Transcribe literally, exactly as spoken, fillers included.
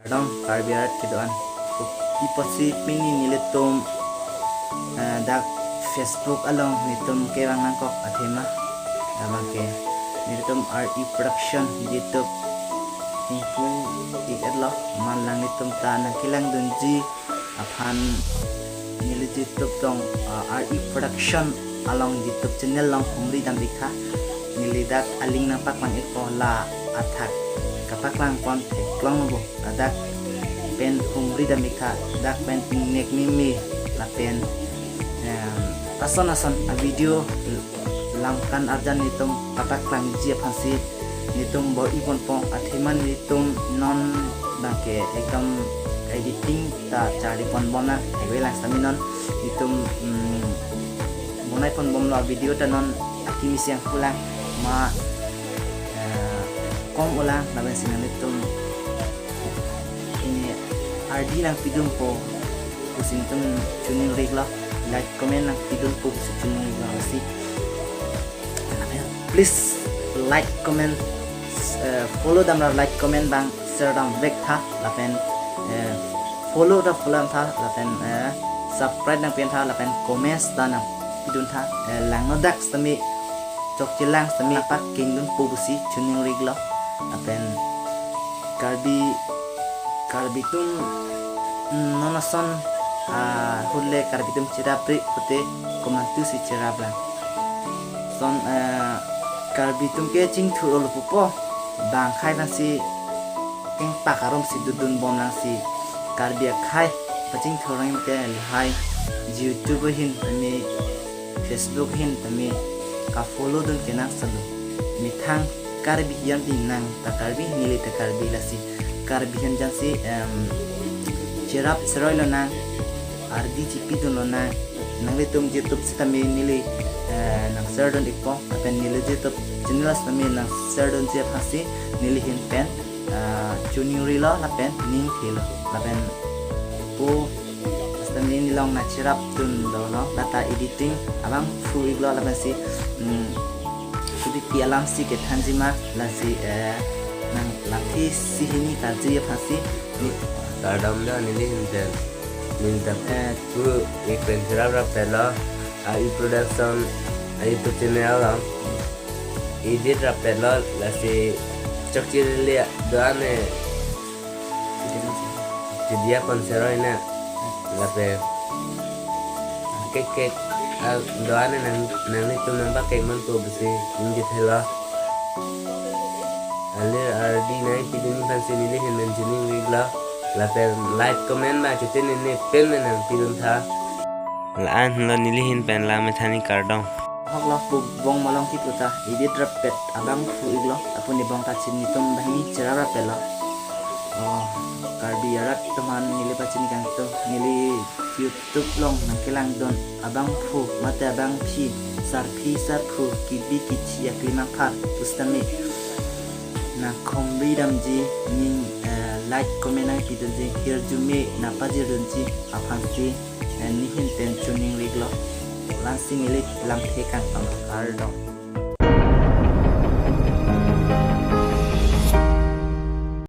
Kardom Karbi arat kedo-an. Kopi apotsi pini nelitum, eh, dak Facebook along nelitum kevang nangkok athema. Labang ke nelitum R E Production YouTube ingpu ik-etlo, amat alanglitum ta nangkelangdunji aphan neli YouTube along, ah, R E Production along YouTube channel along humri dam ik tha. Neli dak a-link nangpaklang ikpo, la athak kapaklang pon theklong bo. Ladak pen humri dam ik tha, dak pen ingnek meme lapen, em, ason ason a-video langkan arjan nelitum kapaklangji aphansi nelitum bor-i ponpo, athema nelitum non abang ke ekdom editing ta charli pon bomnang, theklong lang sitame non nelitum, mm, bonai pon bomlo video ta non akimi siang pulang ma, eh, kom ulang lapen si nelitum ini R D nangpidunpo pusi nelitum choningri iklo, like comment nangpidunpo pusi choningri iklo si. Please like, comment, eh, follow damra like, comment abang share dam vek tha lapen, eh, follow ta follow dam tha lapen, eh, subscribe nangpi tha lapen comments ta nangpidun tha, eh, langno dak sitame chokche lang sitame pakengdunpo pusi choningri iklo. Lapen Karbi, Karbi atum, mm, non ason, ah, ahut le Karbi atum cherap ri pute komantusi cherap lang. Son, eh, Karbi atum ke chingthur olo pupo, bang akhei aphansi kengpak aromsi dodun bomnangsi Karbi akhei pachingthur nang te lahai YouTube ahin tame Facebook ahin tame ka-follow dun kenangsot lo. Methang Karbi ahin pen nang ta Karbi, neli ta Karbi lasi Karbi ahin aphansi, em, cherap cheroi lonang, R D chipidun lonang. Nanglitum YouTube sitame neli, eh, nang share dun ikpo, lapen neli YouTube channel sitame nang share dunji aphansi neli ahin pen, eh, choningrilo lapen ning thelo lapen po sitame neli along nangcherap dun dolo, lata editing abangphu iklo lapensi, mm, kudiki alamsi kethanji ma lasi, eh, nang lamthe si hini karju aphansi. Kardom do neli ahin pen. Neli ta, eh, pu ik pen cherap rappetlo, R E Production a-YouTube channel along edit rappetlo, lasi chokche le do-an ne chediya pon cheroi na lapen kek kek, ah, do-an ne nang, nanglitum nangpakeng ponpo pusi ningje thelo. Alir R D nangpidun aphansi neli ahin pen choningrilo lapen like comment ba chute nene pen pen nangpidun tha. La-an lo neli ahin pen la methang ni kardom. Hok lo pu bong malong kipu ta edit rappet abangphu iklo, lapu ne bong kachin nelitum banghini cherap rappetlo. Oh, Karbi arat atum aphan neli pachini kangtung, neli YouTube along nangkelangdun abangphu mate abangpi, sarpi sarpo, kibi kichi akli mangphat pusitame nang humri damji ning, eh, like comment nangpidunji, hirjume nangpajirdunji aphansi, eh, neli ahin pen choningrilo. Lasi neli lamthe kangpang kardom.